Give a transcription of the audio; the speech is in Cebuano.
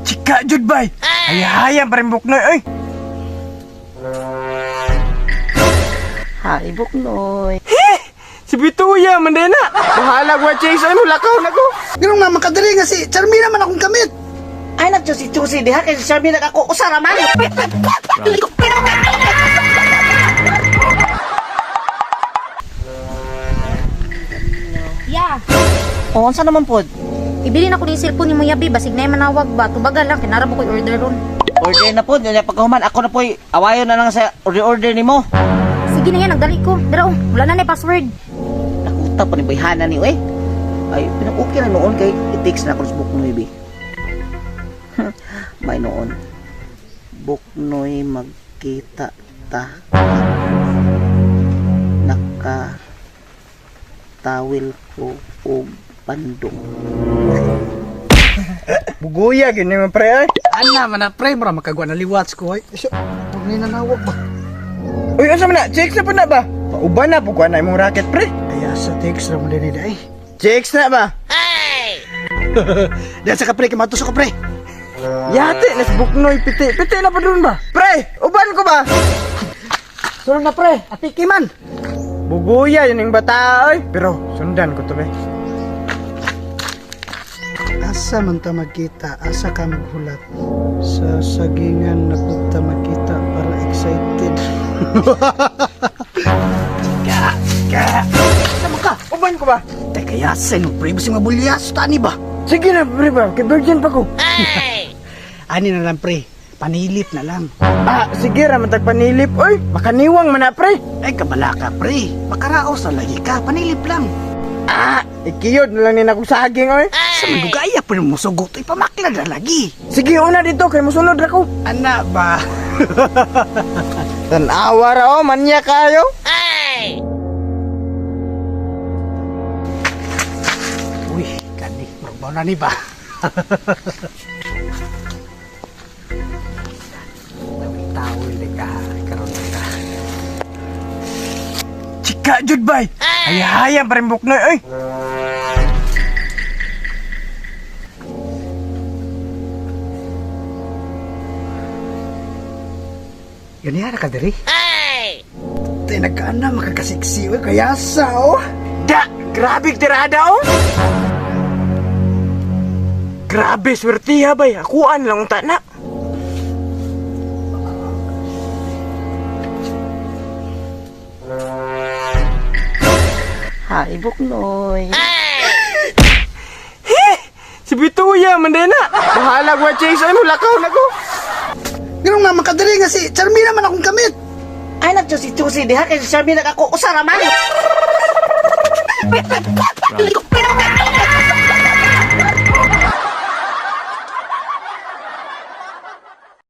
Chika jud bay. Hayahaya pa rin buknoy oy. Hi, Buknoy. Si Bituya man din na. Bahala ko chase ay mulakaw na ko. Ganun nga makadiri nga si Charmina man akong kamit. Ay, nagchusi-chusi diha kay si Charmin ako usara man. Ya, O, unsa naman pod? ibili na ko ni cellphone ni mo yabi basig na manawag ba tubagal lang kinara mo ko'y order ron. Order na pod, nya pagkahuman ako na poy awayon na lang sa order nimo. Sige na yan, nagdali ko. Dara oh, wala na na password. Nakuta pa ni bayhana ni oy. Ay, pinag-okay na noon kay i-text na ako sa Buknoy bi. May noon. Buknoy magkita ta. Naka tawil ko og pandong. Buguya gyud ni man pre ay. Ana man na pre, mura makagwa na liwats ko ay. Isyo, pag ni nanawag ba? Uy, unsa man na? Checks na po na ba? Pauban na po na imong racket pre. Ay, asa text ra mo din ni day. Checks na ba? Diyan sa ka pre, kay matusok ka pre. Yate nas buknoy piti. Piti na pa dun ba? Pre, uban ko ba? Sunod na pre, atiki man. Buguya yun yung bata oy. Pero sundan ko to be. Asa man ta magkita, asa ka maghulat. Sa sagingan na pud ta magkita para excited. Sama ka, uban ko ba? Teka, yasa no pre, basi mabulyas tani ba? Sige na pre ba, kay virgin pa ko. Ani na lang pre, panilip na lang. Ah, sige ra man tagpanilip oy. Makaniwang man na pre. Ay, kabala ka pre, makaraos na lagi ka, panilip lang. Ah, ikiyod na lang ni akong saging oy. Sa magugaya pa mo sugot, ipamaklad na lagi. Sige una dito kay mosunod ra ko. Ana ba? Tanawa ra oh, manya kayo. Uy, kani, murag na ni ba? Tawil ka, karon ka. Chika jud bay. Hayahaya pa rin buknoy oy. Ganihara ka diri? Ay! Tay nagkaana makakasiksi oy kayasa oh. Da, grabe tirada oh. Grabe swertiha bay, akuan lang unta na. Hi, Buknoy. Si Bituya man din na. Bahala ko chase ay mulakaw na ko. Ganun nga makadiri nga si Charmina man akong kamit. Ay, nagchusi-chusi diha kay si Charmin ako usara man.